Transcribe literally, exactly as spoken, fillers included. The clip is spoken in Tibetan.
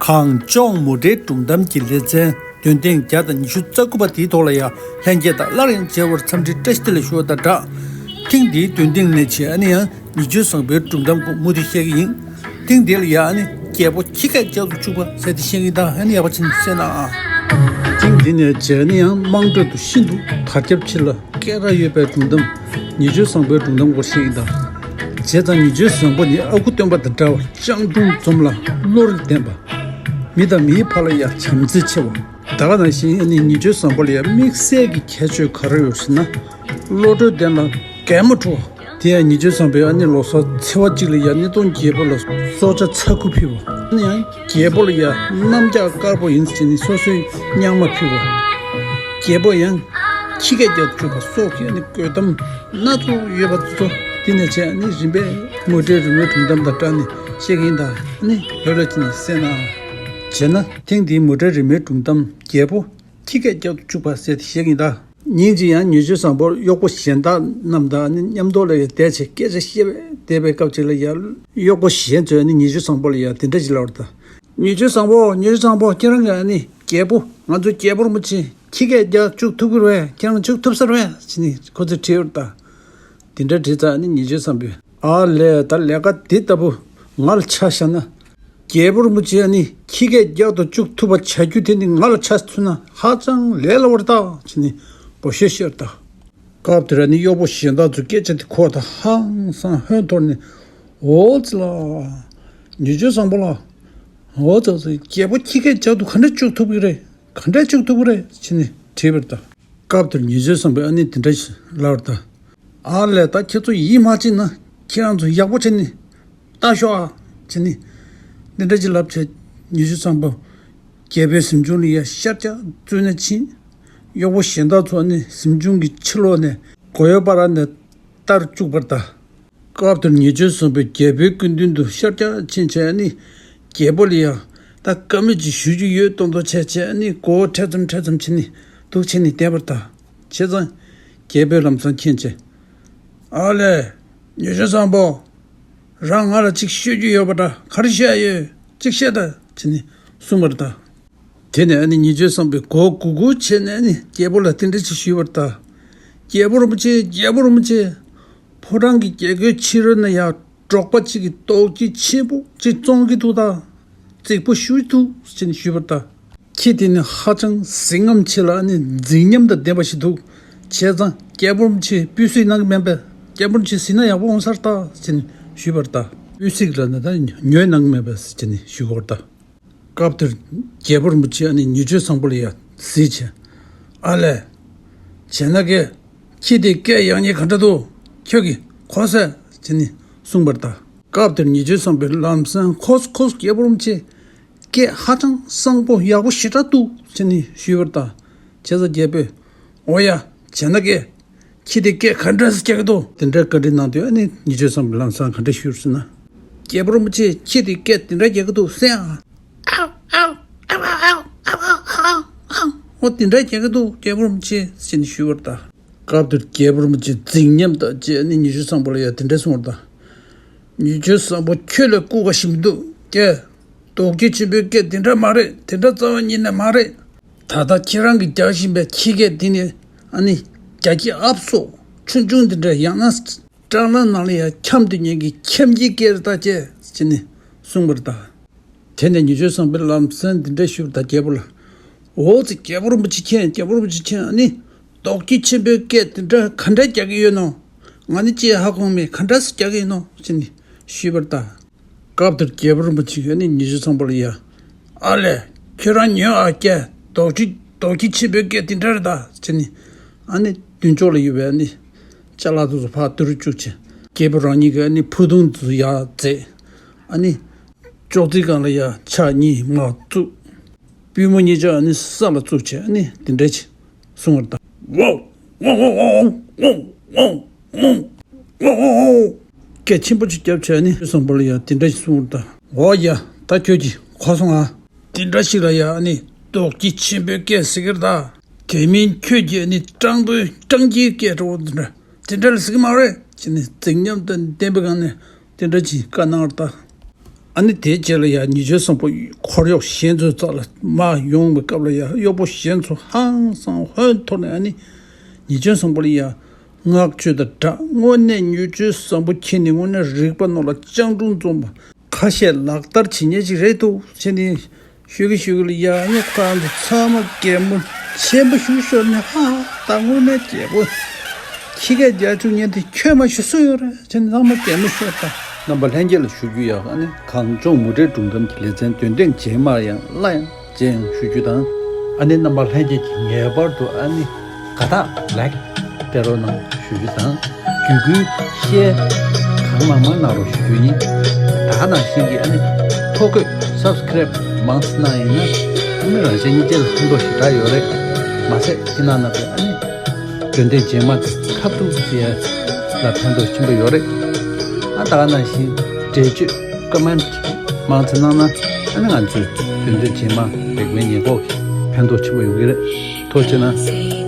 གངས་ལྗོངས་མུ་འབྲེལ་སྒྲུང་གཏམ་གྱི་ལེ་ཚན་འདོན་ཐེངས་བརྒྱ་དང་ཉི་ཤུ་རྩ་དགུ་པ་དེའི་ཐོག་ལ་ཡང་ལྷན་རྒྱས་དང་སླར་ཡང་མཇལ་བར་འཚམས་འདྲི་བཀྲ་ཤིས་བདེ་ལེགས་ཞུ་བ་དང་སྦྲགས། ཐེངས་འདིའི་འདོན་ཐེངས་ནས་བྱས་ཨ་ནི་ཡང་ཉི་ཆོས་བཟང་པོའི་སྒྲུང་གཏམ་སྐོར་མུ་མཐུད་བཤད་ཀྱི་ཡིན། ཐེངས་འདིར་ལ་ཡང་ཨ་ནི་རྒྱལ་པོ་ཁྱི་སྐད་རྒྱག་ཏུ་བཅུག་པ་ཟེར་དེ་བཤད་ཀྱི་ཡིན། ད་ཨ་ནི་ཡག་པོ་བྱས་ནས་གསན་ཨ། ཐེངས་འདི་ནས་བྱས་ཨ་ནི་ཡང་དམངས་ཁྲོད་དུ་ཤིན་ཏུ་དར་ཁྱབ་ཆེ་ལ་སྐད་གྲགས་ཡོད་པའི་སྒྲུང་གཏམ་ཉི་ཆོས་བཟང་པོའི་སྒྲུང་གཏམ་སྐོར་བཤད་ཀྱི་ཡིན། ད་བྱས་ཙང་ཉི་ཆོས་བཟང་པོ་ནི་ཨ་ཁུ་སྟོན་པ་དང་འདྲ་བར་སྤྱང་གྲུང་འཛོམས་ལ་བློ་རིག་ལྡན་པ། མི་དང་མིའི་བར་ལ་ཡང་བྱམས་བརྩེ་ཆེ་བ། ད་ག་ནང་བཞིན་ཨ་ནི་ཉི་ཆོས་བཟང་པོ་ལ་ཡང་དམིགས་བསལ་གྱི་ཁྱད་ཆོས་ག་རེ་ཡོད་ཟེར་ན། བློ་གྲོས་ལྡན་ལ་གད་མོ་བྲོ་བ། དེ་ཡང་ཉི་ཆོས་བཟང་པོས་ཨ་ནི་ལོ་གསར་ཚེས་པ་གཅིག་ལ་ཡང་ཉིས་སྟོང་རྒྱལ་པོ་ལ་སྲོག་ཆགས་ཚ་ཁུ་ཕུལ་བ། ཨ་ནི་ཡང་རྒྱལ་པོ་ལ་ཡང་གནམ་ལྕགས་དཀར་པོ་ཡིན་ཟེར་ནས་སོ་སོའི་སྙེ་མ་ཕུལ་བ། རྒྱལ་པོ་ཡང་ཁྱི་སྐད་རྒྱག་ཏུ་བཅུག་པ་སོགས་ཀྱི་ཨ་ནི་བཀོད་གཏམ་སྣ་ཚོགས་ཡོད་པ་དེ་ཚོ་འདི་ནས་བྱས་ཨ་ནི་རིམ་པས་མུ་འབྲེལ་རི་མོའི་སྒྲུང་གཏམ་དང་སྦྲགས་ནས་བཤད་ཀྱི་ཡིན། ད་ཨ་ནི་ལྷོད་ལྷོད་བྱས་ནས་གསན་ཨ། བྱས་ན་ཐེངས་འདིའི་མུ་འབྲེལ་རི་མོའི་སྒྲུང་གཏམ་རྒྱལ་པོ་ཁྱི་སྐད་རྒྱག་ཏུ་བཅུག་པ་ཟེར་དེ་བཤད་ཀྱི་ཡིན། ད་ཉིན་གཅིག་ཡང་ཉི་ཆོས་བཟང་པོར་གཡོག་པོ་གཞན་དག་རྣམས་དང་ཨ་ནི་མཉམ་དུ་ལ་ཡང་བསྡད་བྱས་སྐད་ཆ་བཤད་པས་བསྡད་པའི་སྐབས་ཅིག་ལ་ཡང་གཡོག་པོ་གཞན་ཚོས་ཨ་ནི་ཉི་ཆོས་བཟང་པོ་ལ་ཡང་དེ་འདྲ་ཞིག་ལབ་པ་རེད། ད་ཉི་ཆོས་བཟང་པོ། ཉི་ཆོས་བཟང་པོ། ཁྱེད་རང་གིས་ཨ་ནི་རྒྱལ་པོ། ང་ཚོའི་རྒྱལ་པོ་རིན་པོ་ཆེ་ཁྱི་སྐད་རྒྱག་བཅུག་ཐུབ་ཀྱི་རེད་པས། ཁྱེད་རང་བཅུག་ཐུབ་ས་རེད་པས་ཟེར་ནས་ཁོ་ཚོས་དྲིས་པ་རེད། ད་དེ་འདྲ་དྲིས་ཙང་ཨ་ནི་ཉི་ཆོས་བཟང་པོས། ཨ་ལས། ད་ལས་ཀ་འདི་ལྟ་བུ་ང་ལ་ཆ་བཞག་ན། རྒྱལ་པོ་རིན་པོ་ཆེ་ཨ་ནི་ཁྱི་སྐད་རྒྱག་ཏུ་བཅུག་ཐུབ་པ་བྱ་རྒྱུ་དེ་ནི་ང་ལ་ཆ་མཚོན་ན་ཧ་ཅང་ལས་སླ་བོ་རེད་ད་ཟེར་ནས་འབོད་ཤོད་བཤད་པ་རེད། ད་སྐབས་དེར་ཨ་ནི་གཡོག་པོ་གཞན་དག་ཚོས་སྐད་ཆ་དེ་གོ་བ་དང་ཧང་སང་ཧོན་འཐོར་ནས། འོ་ཙི་ལ། ཉི་ཆོས་བཟང་པོ་ལགས། འོ་ཙི་ཙི། རྒྱལ་པོ་ཁྱི་སྐད་རྒྱག་ཏུ་ག་འདྲ་བཅུག་ཐུབ་ཀྱི་རེད། ག་འདྲ་བཅུག་ཐུབ་ཀྱི་རེད་ཟེར་ནས་དྲིས་པ་རེད། ད་སྐབས་དེར་ཉི་ཆོས་བཟང་པོས་ཨ་ནི་དེ་འདྲ་ཞིག་ལབ་པ་རེད། ད་ཨ་ལས། ད་ཁྱེད་ཚོ་ཡིད་མ་ཆེས་ན་ཁྱེད་རང་ཚོ་ཡག་པོ་བྱས་ནས་ལྟ་ཤོག་ཨ་ཟེར་ནས་འདི་འདྲ་ཞིག་ལབ་བྱས། ཉི་ཆོས་བཟང་པོ་རྒྱལ་པོའི་གཟིམ་ཆུང་ལ་ཡ་ཤར་རྒྱག་བཙུགས་ནས་ཕྱིན། གཡོག་པོ་གཞན་དག་ཚོ་ཨ་ནི་གཟིམ་ཆུང་གི་ཕྱི་ལོགས་ནས་སྒོ་ཡོལ་བར་ནས་བལྟ་རུ་བཅུག་པ་རེད། ད་སྐབས་དེར་ཉི་ཆོས་བཟང་པོས་རྒྱལ་པོའི་སྐུ་མདུན་དུ་ཤར་རྒྱག་ཕྱིན་བྱས་ཨ་ནི་རྒྱལ་པོ་ལ་ཡ་ད་བཀའ་མོལ་ཅིག་ཞུ་རྒྱུ་ཡོད་མདོག་མདོག་བྱས་བྱས་ཨ་ནི་མགོ་བོ་འཁྲེགས་ཙམ་འཁྲེགས་ཙམ་བྱས་ནས་འདུག་བྱས་ནས་བསྡད་པ་རེད། ད་བྱས་ཙང་རྒྱལ་པོས་ལམ་སང་མཁྱེན་བྱས། ཨ་ལས། ཉི་ཆོས་བཟང་པོ། རང་ང་ལ་ཅིག་ཤོད་རྒྱུ་ཡོད་པ་འདྲ། ག་རེ་བཤད་ཡོད། ཅིག་བཤད་དང་ཟེར་ནས་གསུངས་པ་རེད། ད་དེ་ནས་ཨ་ནི་ཉི་ཆོས་བཟང་པོས་མགོ་སྒུར་སྒུར་བྱས་ནས་ཨ་ནི་རྒྱལ་པོ་ལ་དེ་འདྲ་ཞིག་ཞུས་པ་རེད། ད་རྒྱལ་པོ་རིན་པོ་ཆེ། རྒྱལ་པོ་རིན་པོ་ཆེ། ཕོ་བྲང་གི་རྒྱལ་སྒོའི་ཕྱི་རོལ་ན་ཡང་འབྲོག་པ་གཅིག་གིས་རྡོག་རྫིས་ཆེན་པོ་གཅིག་བཙོང་གི་འདུག་ད། རྫིག་པོ་ཞེ་པོ་འདུག་ཟེར་ནས་ཞུས་པ་རེད། ད་ཁྱི་དེ་ནི་ཧ་ཅང་ཟིང་ངམ་ཆེ་ལ་ཨ་ནི་རྫིག་ཉམས་དང་ལྡན་པ་ཞིག་འདུག་བྱས་ཙང་རྒྱལ་པོ་རིན་པོ་ཆེས་སྤུས་གཟིགས་གནང་གི་མེད་པས། རྒྱལ་པོ་རིན་པོ་ཆེ་གཟིགས་ན་ཡག་པོ་འོང་ས་རེད་ད་ཟེར་ནས་ཞུས་པ་རེད། ད་སྤུས་གཟིགས་ལབ་ན་ད་ཉོས་གནང་གི་མེད་པས་ཟེར་ནས་ཞུ་དགོས་རེད། ད་སྐབས་དེར་རྒྱལ་པོ་རིན་པོ་ཆེས་ཨ་ནི་ཉི་ཆོས་བཟང་པོ་ལ་ཡ་གཟིགས་བྱས། ཨ་ལས། བྱས་ན་ཀྱེ། ཁྱི་དེའི་སྐད་ཡག་ཉེས་ག་འདྲ་འདུག་ཁྱོད་ཀྱིས་གོ་སོང་ཟེར་ནས་གསུངས་པ་རེད། ད་སྐབས་དེར་ཉི་ཆོས་བཟང་པོས་ལམ་སང་ཁོ་སོ་ཁོ་སོ་རྒྱལ་པོ་རིན་པོ་ཆེ། སྐད་ཧ་ཅང་བཟང་པོ་ཡག་པོ་ཞེ་དྲག་འདུག་ཟེར་ནས་ཞུས་པ་རེད། ད་བྱས་ཙང་རྒྱལ་པོས། འོ་ཡ། བྱས་ན་ཀྱེ། ཁྱི་དེ་སྐད་ག་འདྲ་ཞིག་རྒྱག་གི་འདུག་དེ་འདྲའི་བཀའ་འདྲི་གནང་དུས་ཨ་ནི་ཉི་ཆོས་བཟང་པོས་ལམ་སང་ག་འདྲ་ཞུས་ཟེར་ན། རྒྱལ་པོ་རིན་པོ་ཆེ། ཁྱི་དེ་སྐད་དེ་འདྲ་རྒྱག་གི་འདུག་གསན་ཨ། འོ་དེ་འདྲ་རྒྱག་གི་འདུག་རྒྱལ་པོ་རིན་པོ་ཆེ་ཟེར་ནས་ཞུས་པ་རེད། ད་སྐབས་དེར་རྒྱལ་པོ་རིན་པོ་ཆེ་རྫིག་ཉམས་དང་བཅས་ནི་ཉི་ཆོས་བཟང་པོ་ལ་ཡ་དེ་འདྲ་གསུངས་པ་རེད། ད་ཉི་ཆོས་བཟང་པོ་ཁྱོད་ལས་ལྐུགས་པ་ཞིག་མི་འདུག་ཀྱེ། རྡོག་རྫིས་ཆེན་པོའི་སྐད་དེ་འདྲ་མ་རེད། དེ་འདྲ་རྩ་བ་ཉིད་ནས་མ་རེད། ད་ལྟ་ཁྱེད་རང་གིས་རྒྱག་བཞིན་པའི་ཁྱི་སྐད་འདི་ནི་ཨ་ནི་རྒྱ་ཁྱི་ཨབ་སོགས་ཆུང་ཆུང་འདི་འདྲ། ཡང་ན་སྐྲག་སྣང་ནང་ལ་ཡང་འཁྱམས་སྡོད་མཁན་གྱི་འཁྱམས་ཁྱིའི་སྐད་རེད་ད་ཅེས་ཟེར་ནས་གསུངས་པ་རེད། ད་དེ་ནས་ཉི་ཆོས་བཟང་པོས་ལམ་སང་འདི་འདྲ་ཞུས་པ་རེད། ད་རྒྱལ་པོ་ལ། འོ་ཙི། རྒྱལ་པོ་རིན་པོ་ཆེ་མཁྱེན། རྒྱལ་པོ་རིན་པོ་ཆེ་མཁྱེན། ཨ་ནི་རྡོག་རྫིས་ཆེན་པོའི་སྐད་འདི་འདྲ་ག་འདྲ་རྒྱག་གི་ཡོད་ནོ། ང་ནི་ཅི་ཧ་གོ་མེད། ག་འདྲ་སེ་རྒྱག་གི་ཡོད་ནོ་ཟེར་ནས་ཞུས་པ་རེད། ད་སྐབས་དེར་རྒྱལ་པོ་རིན་པོ་ཆེ་གིས་ནི་ཉི་ཆོས་བཟང་པོ་ལ་ཡ། ཨ་ལས། ཁྱོད་རང་ཉོན་ཨ་ཀྱེ། རྡོག་རྫིས་རྡོག་རྫིས་ཆེན་པོའི་སྐད་དེ་འདྲ་རེད་ད་ཟེར་ནས། ཨ་ནི་མདུན་ཅོག་ལ་ཡོད་པའི་ཨ་ནི་ཅ་ལག་དེ་ཚོ་ཕར་བསྡུ་རུ་བཅུག་བྱས། རྒྱལ་པོ་རང་ཉིད་ཀྱིས་ཨ་ནི་ཕུ་ཐུང་དེ་ཚོ་ཡར་བརྫེས། ཨ་ནི་ཅོག་ཙེའི་སྒང་ལ་ཡ་ཕྱག་གཉིས་མར་བཙུགས། པུས་མོ་གཉིས་ཀྱང་ཨ་ནི་ས་ལ་བཙུགས་བྱས་ཨ་ནི་དེ་འདྲ་བྱས། གསུངས་པ་རེད་ད། ཝའོ། ཝའོ། ཝའོ། ཝའོ། ཝའོ། ཝའོ། ཝའོ། ཝའོ། སྐད་ཆེན་པོ་ཅིག་བརྒྱབ་བྱས་ནི་བཟང་པོ་ལ་ཡ་དེ་འདྲ་ཞིག་གསུངས་པ་རེད་ད། འོ་ཡ། ད་ཁྱོད་ཀྱིས་གོ་སོང་ཨ། དེ་འདྲ་ཞིག་ལ་ཡ་ཨ་ནི་རྡོག་རྫིས་ཆེན་པོའི་སྐད་ཟེར་གི་རེད་ད། དེ་མིན་ཁྱོད་ཀྱིས་ཨ་ནི་སྤྲང་པོའི་སྤྲང་ཁྱིའི་སྐད་འདྲ་བོ་དེ་འདྲ་དེ་འདྲ་ལ་ཟེར་གི་མ་རེད་ཟེར་ནས་རྫིག་ཉམས་དང་ལྡན་པའི་སྒང་ནས་དེ་འདྲ་ཅིག་བཀའ་གནང་བ་རེད་ད། ཨ་ནི་དེའི་རྗེས་ལ་ཡ་ཉེས་ལྕགས་བཟང་པོ་འཁོར་གཡོག་གཞན་ཚོའི་རྩ་ལ་མར་ཡོང་བའི་སྐབས་ལ་ཡ་གཡོག་པོ་གཞན་ཚོ་ཧང་སང་ཧོན་འཐོར་ནས། ཨ་ནི་ཉེས་ལྕགས་བཟང་པོ་ལ་ཡ་བསྔགས་བརྗོད་དང་སྦྲགས། དངོས་གནས་ཉེས་ལྕགས་བཟང་པོ་ཁྱེད་ནི་དངོས་གནས་རིག་པ་རྣོ་ལ་སྤྱང་གྲུང་འཛོམས་པ། ཁ་ཤས་ལག་བསྟར་བྱེད་མཁན་ཅིག་རེད་འདུག་ཟེར་ནས་ཤོད་ཀྱི་ཤོད་ཀྱི་ལ་ཡ། ཨ་ནི་ཁོ་རང་ཚོ་ཚང་མ་གད་མོ་ཆེན་པོ་ཞིག་ཤོར་ནས། ཧ་ཧ། ད་དངོས་གནས་རྒྱལ་པོ་ཁྱི་སྐད་རྒྱག་བཅུག་མཁན་དེ་ཁྱོད་མ་ཞུ་སུ་ཡོད་རེད་ཟེར་ནས་ཚང་མ་གད་མོ་ཤོར། ད་རྣམ་པ་ལྷན་རྒྱས་ལ་ཞུ་རྒྱུ་ཡ། ཨ་ནི་གངས་ལྗོངས་མུ་འབྲེལ་སྒྲུང་གཏམ་གྱི་ལེ་ཚན་འདོན་ཐེངས་རྗེས་མར་ཡང་སླར་ཡང་མཇལ་ཡོང་ཞུ་རྒྱུ་དང་། ཨ་ནི་རྣམ་པ་ལྷན་རྒྱས་ཀྱིས་ངེས་པར་དུ་ཨ་ནི་དགའ་རྟགས་ལའིཀ་སྤྲད་རོགས་གནང་ཞུ་རྒྱུ་དང་། བརྒྱུད་སྐུལ་ཤེར་གང་མང་མང་གནང་རོགས་ཞུ་རྒྱུ་ཡིན། ད་ག་ནང་བཞིན་གྱི་ཨ་ནི་ཐོ་འགོད་སབ་སི་ཀེ་རེབ་མང་ཙམ་གནང་ཡིན་ན། ཨ་ནི་རང་གཞན་གཉིས་ཆར་ལ་ཕན་ཐོགས་ཞེ་དྲག་ཡོད་རེད། མ་ཟད་ཁྱེད་རྣམ་པས་ཨ་ནི་འདོན་ཐེངས་རྗེས་མ་དེ་ཁ་ཐུག་ཟེར་ཡ་ལ་ཕན་ཐོགས་ཆེན་པོ་ཡོད་རེད། ཨ་ད་ག་ནང་བཞིན་འགྲེལ་བརྗོད་ཀོ་མེན་ཊི་མང་ཙམ་གནང་ན། ཨ་ནི་ང་ཚོས་འདོན་ཐེངས་རྗེས་མ་རིག་པའི་ཉེན་འགོག་གི་ཕན་ཐོགས་ཆེན་པོ་ཡོང་གི་རེད། ཐུགས་རྗེ་གནང་།